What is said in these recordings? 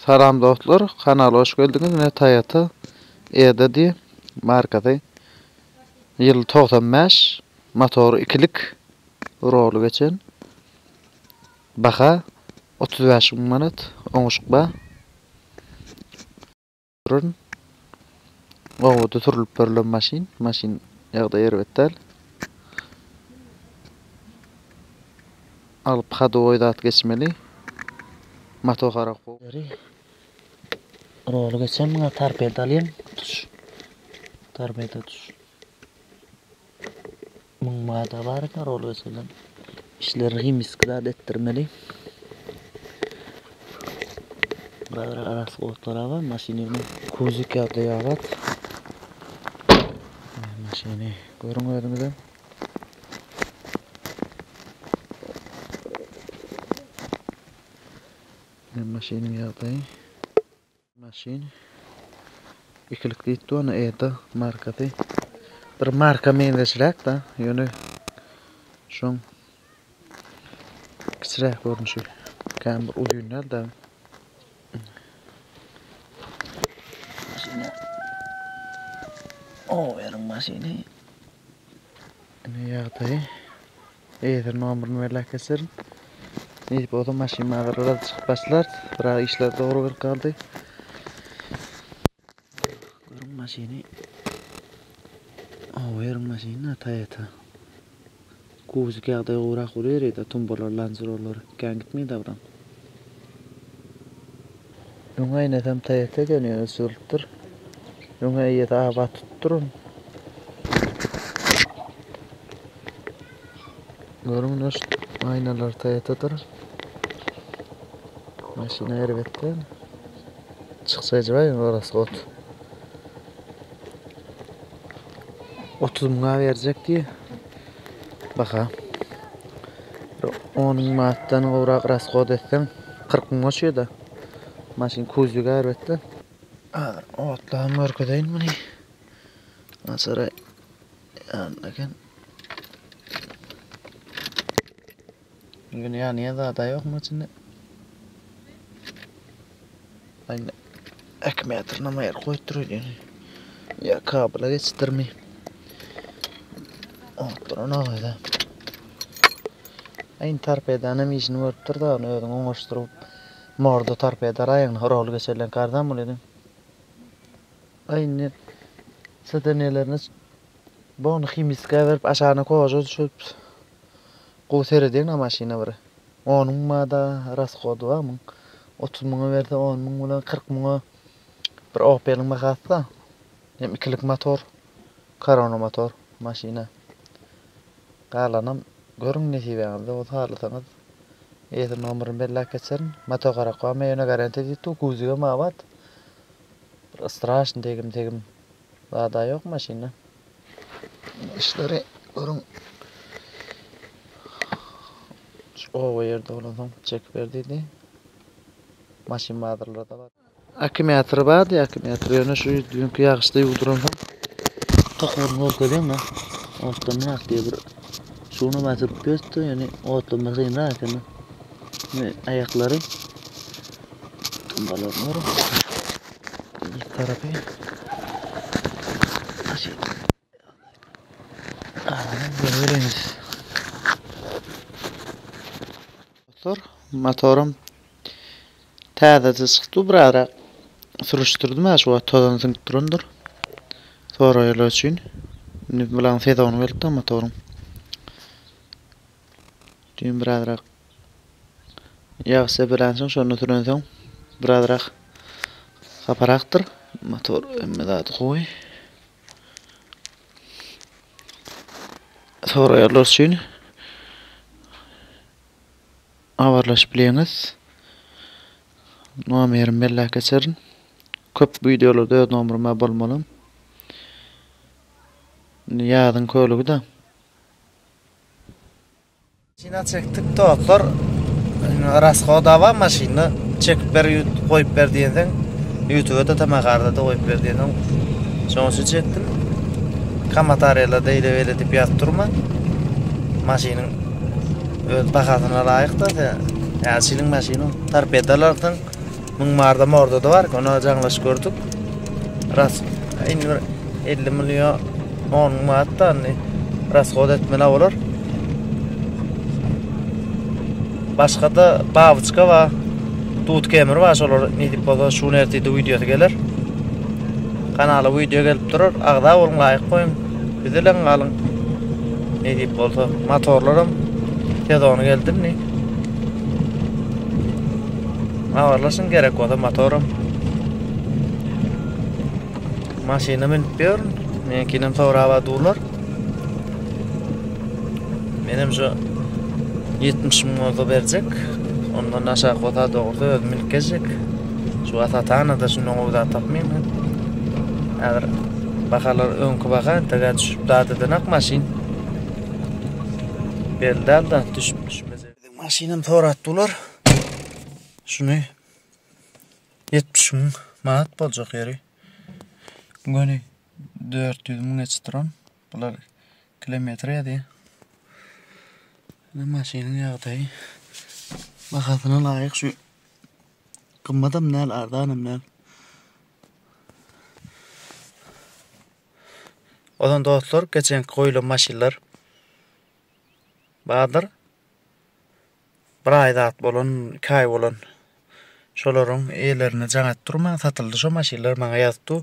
Salam dostlar, kanala hoş geldiňiz. Ine Toyota Eda diýe markasy. Ýyl 95, motory ikilik, roly geçen. Baha 35 müň manat, oňuşyk bar. Durun. Obada sürülip berlen maşyn. Maşyn ýagdaýy erbet däl. Alyp hadowoý zat geçmeli. Motohara gowy. Roly geçen muňa torpeda alýan tuş. Torpeda tuş. Muň mada bar eken rol geçenden. Işleri himiski zat etdirmeli. Buralar arasy otlar bar maşynyny. Kuzik ýagdaýy abat. Maşyny görüň özüňizem. Maşynyň ýagdaýy. Maşyn ikilik diýip dur ony Eda markasy. Bir marka meňzeşräk da, ýöne şoň kiçiräk görnüşi. Kän bir uzyn däl da. Maşyny. O, ýeriň maşyny. Ine ýagdaýy. Eýesiniň nomerini belläp geçerin. Nesip bolsa maşyn bazarlara çykyp başlar. Biraz işler dogry gelip galdy. Görüň maşyny. Oba ýeriň maşyny Toyota. Kuzik ýagdaý gowrak bolýar ýa-da tumbalar, lanzrollar kän gitmeýär abram. Öň aýnasam Toyota eken ýöne çyzylypdyr. Öň eýesi abat tutupdyr ony. Görüň ine şu aýnalar Toyotadyr. Maşyna erbet däl. Çyksaýjy bar ýöne orasy ot. 30 müňe berjek diýe. Baha. Bir 10 müň manatdan gowrak rasход etseň 40 müň goşýar-da. Maşyn kuzowy erbet-de. Häzir otlagam görkezeýin muny. Açary ýanynda eken. Ýöne ýanýan zada ýokmy içinde? Aýna akkumulýatoryny hem aýry goýup dur öýdýän. Ýa kabla geçdirmi? Otlaran agada. Aýn torpedany hem işini görüp dur da, ony özüň oňaşdyryp morda torpeda araýyň, rol geçerlen karzan bolýar. Aý indi sedenýelerini bony himiska berip aşagyna koža düşürip gowy seredýäňä maşyna bir on müň bada rasхody bar muň 30 müňe berse on müň bilen 40 müňe bir Opeliň bahasy-da hem ikilik motor korona motor maşyna galanam görüň nesibäňizde bolsa halasaňyz eýesiniň nomerini belläp geçerin motogarakbam ýöne garantiýa diýip dur kuzigem abat Bir straşny degim tegim zada ýok maşynda. Işleri görüň. Şu oba ýerde bolansoň çekip ber diýdi. Maşyn bazarlarda bar. Akkumulýatory bardy, akkumulýator ýöne şu düýnki ýagyşda ýuwduransoň Tokaryny görkezýäňmi? Otlanmak diýip bir şuny basyp ýörtdi, ýöne otlanmak kynrak eken. Aýaklary Tumbalar var. İlk tarapy. Maşyn. Görüyorsunuz. Motor, motorum täzece çykdy bir ara sürüşdirdim ha şu wagt tozan siňip durandyr. Soraýarlar üçin. Indi bulaň sezony gelipdi motoryň. Düýn birazrak ýag sepelänsoň şonda sürensoň birazrak haparakdyr. Motor hemme zady gowy. Soraýarlar üçin habarlaşyp bilýäňiz. Nomerimi belläp geçerin. Köp wideolarda öz nomerim bar bolmaly. Indi ýazyň kölügi-de. Maşyna çekdik dostlar. Rashoda bar maşynda. Çekip ber, goýup ber diýenseň, YouTube-da Tamakarda da goýup ber diýensoň, şonuň üçin çekdim. Kommentariýalarda eýle beýle diýip ýazyp durma. Maşynyň öz bahasyna laýyk da, näçe ýylyň maşyny, torpeda alarsyň. Müň barda morda da bar, ona jaňlaşyp gördük. Ras indi bir 50 million 10 müň manat da indi rasxod etmeli bolar. Başga da babyçka bar. Dut kemir bar, şolar nesip bolsa şu ertede wideosy geler. Kanala wideo gelip durar. Agza boluň, laýk goýuň. Biz bilen galyň. Nesip bolsa motorlaram sezony geldi indi. Habarlaşyň gerek bolsa motoram. Maşyna münüp ýörün. Meňkinem soraba durlar. Menem şu 70 müň bolsa berjek. Ondan aşak bolsa dogrusy özüm münüp gezjek. Şu satana da şundan gowy zat tapmaýyn men. Häzir bahalar öňki baha entegä düşüp zat edenak maşyn. Belli däl-de düşüp düşmejek. Maşynam sorat dular. Şuny 70 müň manat boljak ýeri. Göni 400 müň geçip duran. Bular kilometr ýazýar. Ine maşynyň ýagdaýy. Bahasyna laýyk şu gymmatam däl, arzanam däl. Ozan dostlar, geçenki goýulan maşynlar bardyr. Bir aý zat bolan, iki aý bolan. Şolaryň eýelerine jaň edip durmaň, satyldy şo maşynlar, maňa ýazyp dur,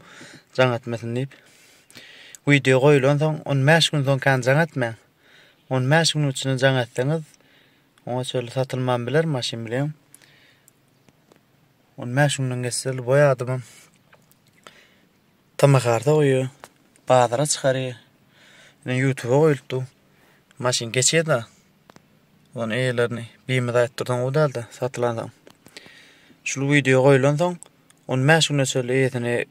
jaň etmesin diýip. Wideo goýulansoň, 15 gün soň kän jaň etmäň. 15 günüň içinde jaň etseňiz, oňa çenli satylman biler maşyn bilýän. 15 günden geçse boý adamam TMHR-da goýýar, bazara çykarýar. Ine YouTube-a goýulyp dur. Maşyn geçýär-de. Onuň eýelerini birimiz aýdyp dursaň gowy däl-de, satylansoň. Şul wideo goýulansoň 15 güne çenli eýesine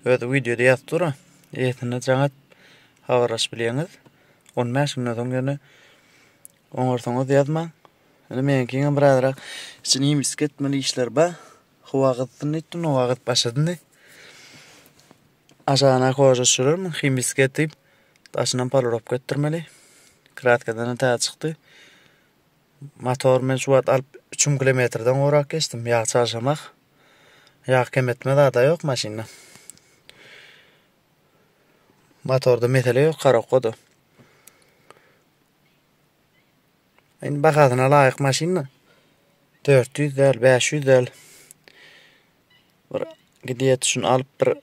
özi wideoda ýazyp dur-a. Eýesine jaň edip habarlaşyp bilýäňiz. 15 günden soň ýöne oňarsaňyz ýazmaň. Ýöne meňkiňem birazrak içini iýmislik etmeli işler bar. Howa gyzsyn diýipdim, howa gyzyp başlady indi. Aşagyna koža düşürerin, himiski etip, daşyndan poliropka etdirmeli. Kraskadan täze çykdy. Motor men şu wagt alyp 3000 kilometrden gowrak geçdim, ýag çalşamak. Ýag kem etme zada ýok maşynda. Motorda mesele ýok, karokada. Indi bahasyna laýyk maşyn-da. 400 däl, 500 däl. Bir gidýet şuny alyp bir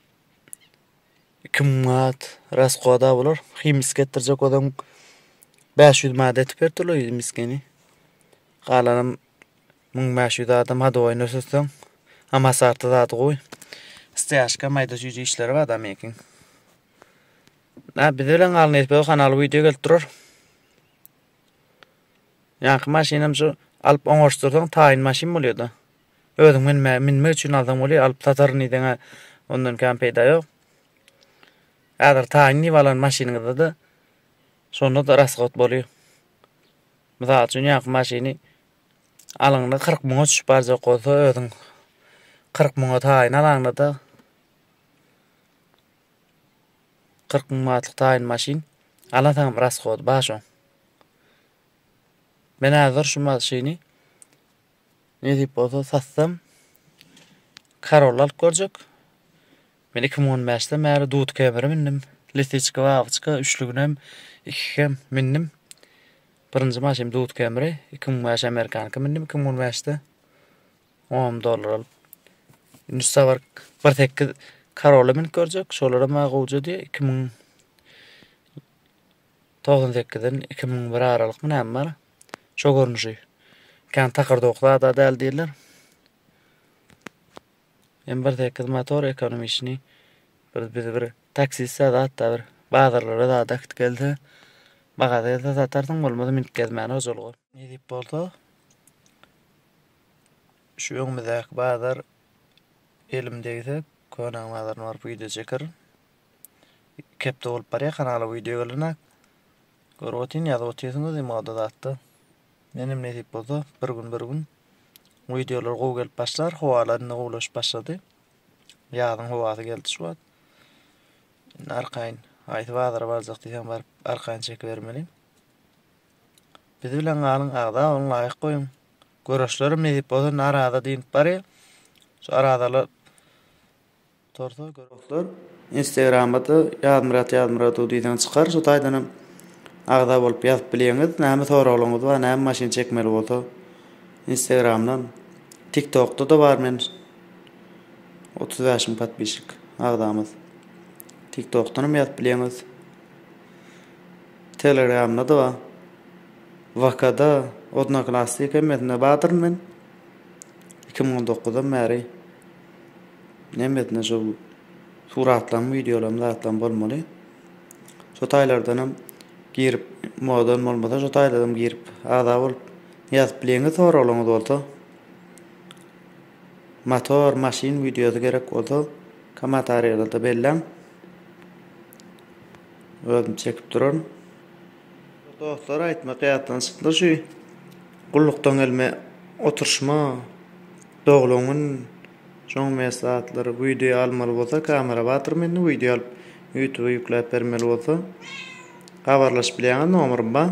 2000 manat raskoda bolar. Himisk etdirjek bolsaň 500 manat etip berdiler himiskeni. Galanam 1500 adam hadowyny ösütseň. Amasarty zady gowy. Stýaşka maýda süýji işleri bar da meňkiň. Na biz bilen galyň nesip kanaly wideo gelip durar. Ýaňky maşynam şu alyp oňaşdyrsaň taýyn maşyn bolýar-da. Özüň münme, münmek üçin alsaň bolýar, alyp sataryn diýseň ondan kän peýda ýok. Häzir taýyn diýip alan maşynyňyzda-da şonda-da rasxod bolýar. Mysal üçin ýaňky maşyny alyňda 40 müňe düşüp barjak bolsa özüň 40 müňe taýyn alaňda-da 40 müň manatlyk taýyn maşyn alasaňam rasxody bar şoň. Men häzir şu maşyny nesip bolsa satsam Corolla alyp görjek. Men 2015-den bäri Dud Camry mindim. Lisiçka, Babyçka üçlüginem, ikikem mindim. Birinji maşynym Dud Camry, 2005 Amerikanka mindim 2015-de. 10 dollar alyp. Indi şu sabar 1.8 Corolla minip görjek. Şolaram maňa gowja diýýär. 2000 98-den 2001 aralykmy näme bar? Şo görnüşi. Kän takyrdawuk zada däl diýirler. M 1.8 motor ekonomişni bir bizi bir taksist zat da bir bazarlara zat akit gelse bagaza gelse satarsyň bolmasa minip gezmäne hojalyga. Nesip bolsa şu öňümizdäki bazar elim degse Köneň bazaryna baryp wideo çekerin. Iki hepde bolup barýar kanala wideo gelenak. Görüp otyryn ýazyp otyrsyňyz imoda zatda. Menem nesip bolsa bir gün bir gün wideolar gowy gelip başlar. Howalar indi gowulaşyp başlady. Ýazyň howasy geldi şu wagt. Indi arkaýyn haýsy bazara barjak diýseň baryp arkaýyn çekibermeli. Biz bilen galyň agza boluň laýk goýuň. Göreşlerim nesip bolsa naraza diýinip barýar. Şu arazalar Torsa dostlar Instagramda Ýazmyrat Ýazmyradow diýseň çykar. Şu taýdanam agza bolup ýazyp bilýäňiz. Näme soraglaryňyz bar, näme maşyn çekmeli bolsa Instagramdan, TikTokda-da bar men 35 müň podpisçik agzamyz. TikTokdan hem ýazyp bilýäňiz. Telegramda-da bar. VK-da, Odnoklassnik hemmesinde bardyryn men. 2019-dan bäri Hemmesinde şu suratlaryň, wideolaryň zatlaryň bolmaly. Şu taýlardanam girip, modan bolmasa şu taýlardan girip agza bolup ýazyp bileňiz soraglaryňyz bolsa. Motor, maşyn wideosy gerek bolsa kommentariýalarda belläň. Özüm çekip duraryn. Dostlar aýtmak ýatdan çykdy şu gullukdan gelme oturşma doglan gün şoň mes zatlary wideo almaly bolsa kamera bardyr mende wideo alyp ýutuba ýükläp bermeli bolsa habarlaşyp bilýäňiz nomerim bar.